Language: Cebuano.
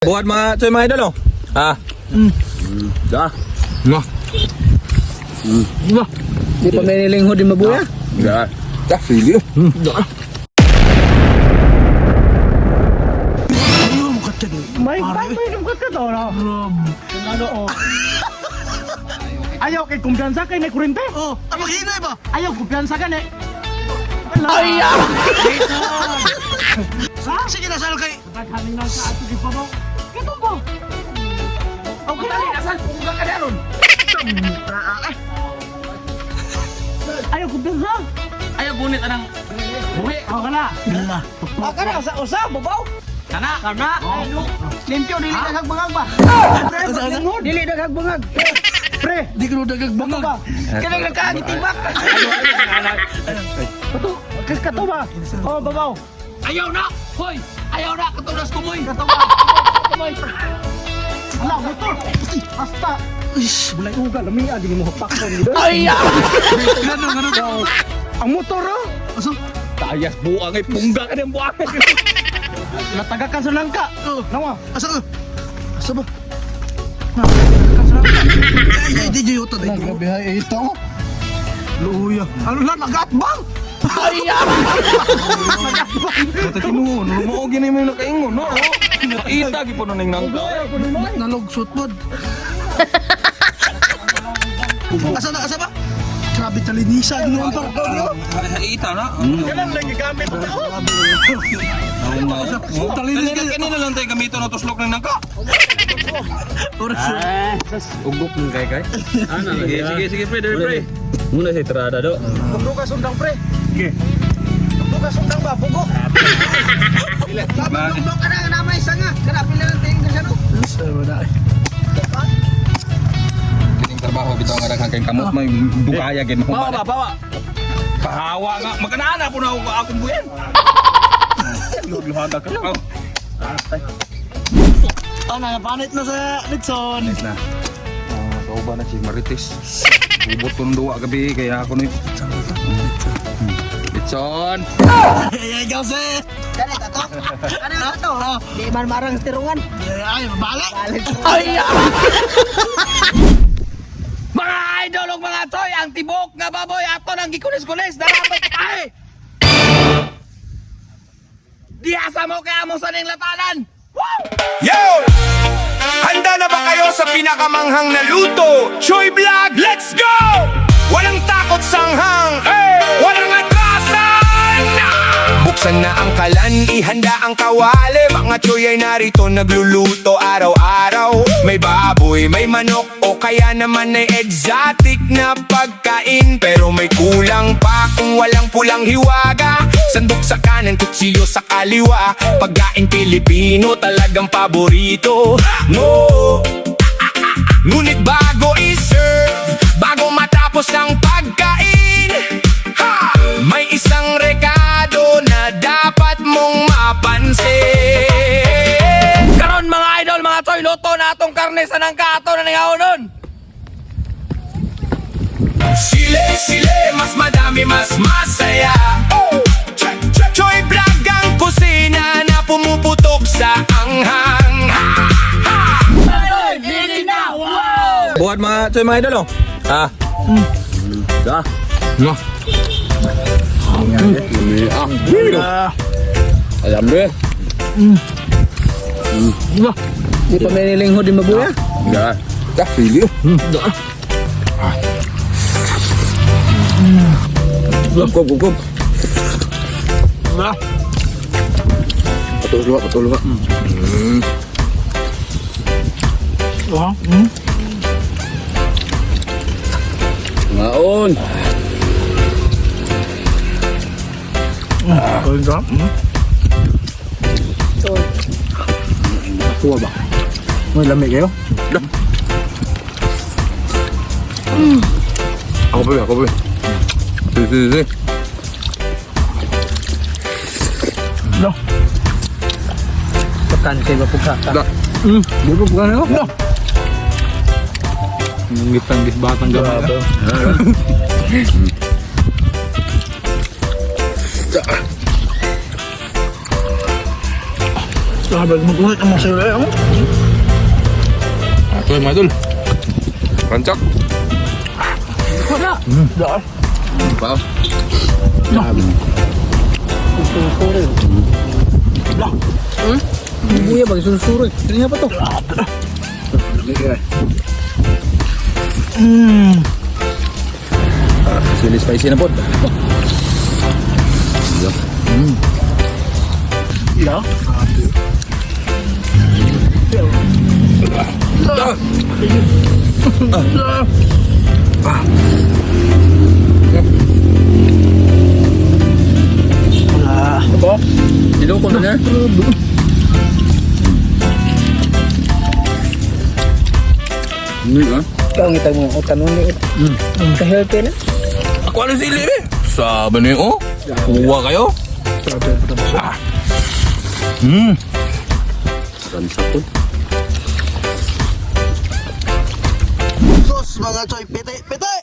Buhat mga choy, mga idol oh. Ah. Da. No. Di pa may nilinghod di mabuya. Da. Da, sige. Da. May may lungkot ka to, no? Ano, oh. Ayaw kay kumpiyansa kay may kurente. Oh, ang maghinay ba? Ayaw kumpiyansa ka ni. Ayaw! Sige na sal kay. Naghaling lang sa ato di pa mo. Kato ba? Okay na. Asal pungga ka daron. Ayaw kumpiyansa. Ayaw gunit anang buhi. Ako ka na. Ah, kana sa usa babaw. Kana. Kana. Limpyo dili daghang bangag ba. Pre, Dili daghang bangag. Pre, Di ko dagag kato ba? Kanang nagkagitibak. Kato, kato ba? Oh, babaw. Ayaw na. Hoy, ayaw na katulas kumoy. Kato ba? Kato ba? Ala, motor. Hasta. Ish, Bulay uga, lami agi mo pakon gid. Ayaw. Gano gano. Ang motor oh. Asa? Tayas buang ay pungga ka ng buang. Natagakan sa langka. Oh. Nawa. Asa ka? Asa ba? Natagakan sa langka. Ay, ay, di jayota dai. Grabe ay ito. Luya. Ano lang nagatbang? Ayaw. Kata tinuon, lumuog gini mo nakaingon no. Ita gyud po ning nangka. Nalogsot pod. Asa na asa ba? Grabe talinisa ginoon pa. Ita na. Ganun lang gigamit mo tao. Kanina kanina lang tayo gamiton na tuslok ng nangka. Oras. Ugok ng kay kay. Sige, sige, sige, pre, dere, pre. Muna si Trada do. Bugo ka sundang, pre. Sige. Bugo ka sundang ba? Bugo. Bang kana nga namay sanga. Kana pila lang tingin ka siya no. Kining trabaho bitaw nga daghan kay kamot may dugaya gid Bawa ba, bawa. Pahawa nga magkanana po na ako akong buyan. Luhaga ka. Oh. Oh, napanit na sa Litson. Na. Ah, kauban na si Marites. Ubot ko ng duwa gabi kaya ako ni Litson. Ay, ikaw se. Kana tato. Kana tato. Di man marang tirungan. Ay, balik. Ayaw. Mga idol ug mga toy, ang tibok nga baboy ato nang gikulis-kulis darapit ay. Diha sa mo kay among saning latanan. Woo! Yo! Handa na ba kayo sa pinakamanghang na luto? Choy Vlog, let's go! Walang takot sanghang, hey! Walang atrasan! Buksan na ang kalan, ihanda ang kawali. Mga choy ay narito, nagluluto araw-araw. May baboy, may manok, o kaya naman ay exotic na pagkain. Pero may kulang pa kung walang pulang hiwaga. Sandok sa kanan, kutsilyo sa kaliwa. Pagkain Pilipino, talagang paborito. No! Ngunit bago i-serve, bago matapos ang pagkain, ha! May isang rekado na dapat mong mapansin. Karon mga idol, mga toy, luto na atong karne sa nangka ato na ningahonon. Sile, sile, mas madami, mas masaya. Oh! Check, check. Choy Vlog ang kusina na pumuputok sa anghang. Ha! Ha! Buhat mga choy, mga idol oh. Ah. Da. No. Alam mo. Di pa may nilinghod di mabuya. Da. Da, sige. Da. Go, go, go. Patulo, patulo. Ngaon. Kuha ba? May lami kayo? Ako pa, ako pa. Sige, sige, sige. No. Pakan kay mapugha ka. Da. Di ba bukan no? No. Ngitang gisbatang gamay. Grabe, magunit ang mga sila. Eh, oh. Ato mga idol. Rancak. Wala. Daan. Pa. Buya ba susuroy. Tingnan pa to. Sili spicy na po. Yeah. Iloko na niya. Hindi ah. Ikaw ang itang mga utanon ni. Ka-healthy na. Ako ano sili eh. Sabi niyo oh. Kuha kayo. Rancak ko. Sos mga choy, pite, pite!